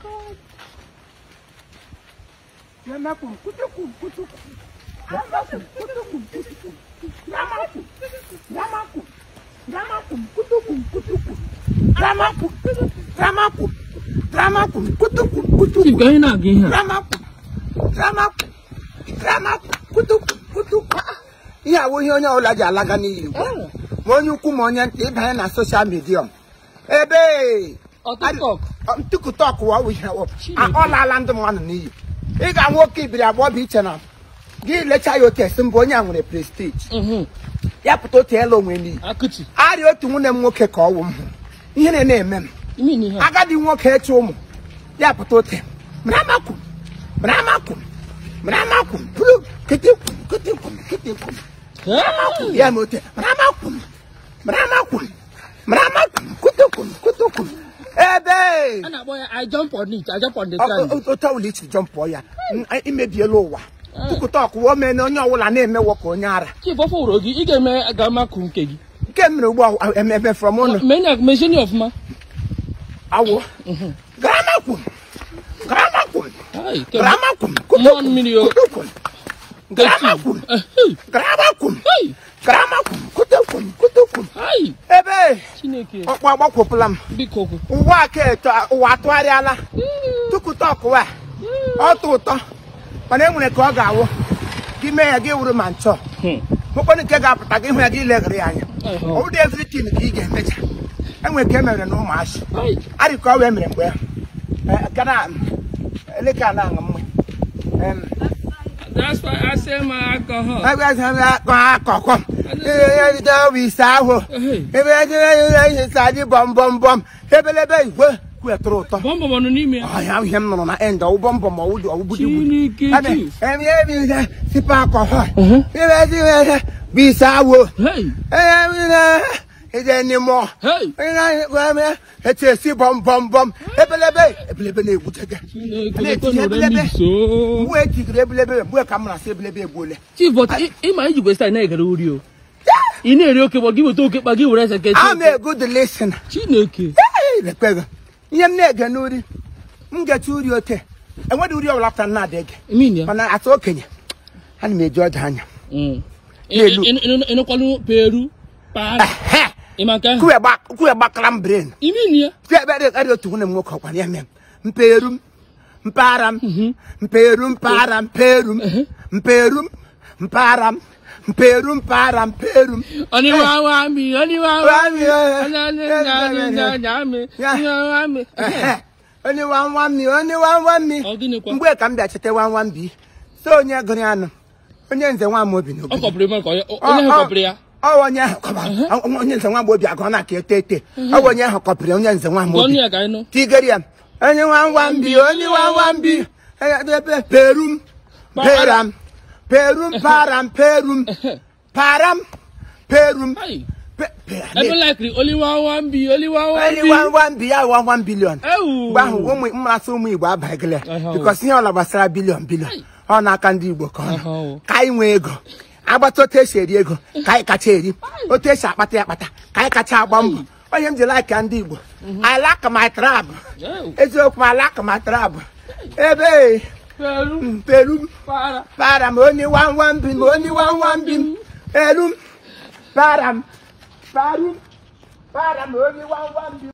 God. Ihe awụ ihe onye ọbụla ji alaga n'iyi ma onye ukwu ma onye ntị ịbanye na social media ebe TikTok ọ laala ndị mmadụ n'iyi. Ị ga nwoke ibiri abụọ bụ iche na gị lechaa ya otu esi mbụ onye a nwere prestige ya pụta otu elu onwe n'iyi. Arịa otu nwunye m nwoke ka ọ wụ m ihe na-eme m agadi nwoke eche ụmụ ya pụta otu ya mote ebe I jump on it, I jump on the trend. Otu jump ya imebiela ụwa TikTok wo mee na onye ọbụla na-emewo ka onye ara. Chief ọfọ gị ị ga-eme agamakụ nke gị nke mere ugbu a ememe from ụnụ mejeni ọfụma awụ gramakwum gramakwum gramakwum kutukum gramakwum gramakwum gramakwum kutukum kutukum ebe Chineke ọkpọ agbakwopụla m ụwa aka eto ụwa atụgharịala TikTok wa ọtọ ụtọ mana enwere ka ọ ga-awụ gị mee ya gị wuru ma nchọ hụkwanụ nke ga-apụta gị hụ ya gị leghara ya anya ọ bụrụ everything ka ị ga-emecha enwere ka e mere na ụmụazị arị ka ọ wee mere mgbe ya eleka na aṅụ mmanya. That's why I say my alcohol. Alcohol. Bom bom bom. Bom bom n'ime ya. Ah, ihe m nụrụ na end ọ bom bom ọ wụ budi budi. Sipa alcohol. Bisawo. Ije ni mo. Eti bom bom bom. Ebelebe ebelebe na-egbute gị. Ebelebe. Mgbe etigiri ebelebe mgbe ka m na-asị ebelebe egbuole. Chief, but ịma ijikwa style na-egere uri o. Ị na-eri oke gị weta oke kpa gị were eze ke. I'm a good listener. Chineke. Lekwe ihe m na-ege n'uri m ga-eche uri ote enweghị uri ọbụla pụtara na adị gị mana atụ okenye ana m eji ọdụ anya. Ịnụkwanụ peru para kuwe gbakara m brain. Ebe otu nwunye m nwoke ọkwana ya mee mperu m mpara m mperu mpara mperu m mperu m mpara m mperu mpara mperu m. Oniwa mi oniwa mi mgbe ka m bịa cheta 11 bi so onye gụrụ anụ onye nze nwa m obi n'obi ọ onye ahụ kọbara onye nze nwa m obi agụ na ka ete ete ọ onye ahụ kọpịrị onye nze nwa m obi tigere ya onye nwa m bi onye nwa m bi peru m peram perum param perum param perum. Ebe likely only 1 B, only 1 1 B. Only 1 1 B, ya 1 1 billion. Mgbe ahụ ụmụ mmasị ụmụ Igbo abaghịla because ihe ọla gbasara billion billion ọ na-aka ndị Igbo ka ọ ka anyị nwee ego agbata otu esi eri ego ka anyị kacha eri otu esi akpata ya akpata ka anyị kacha agba mbọ onye m ji like ndị Igbo. I like my tribe. Eziokwu I like my tribe. Ebe perum param only 1 1 bi only 1 1 bi perum param parum param only 1 1 bi.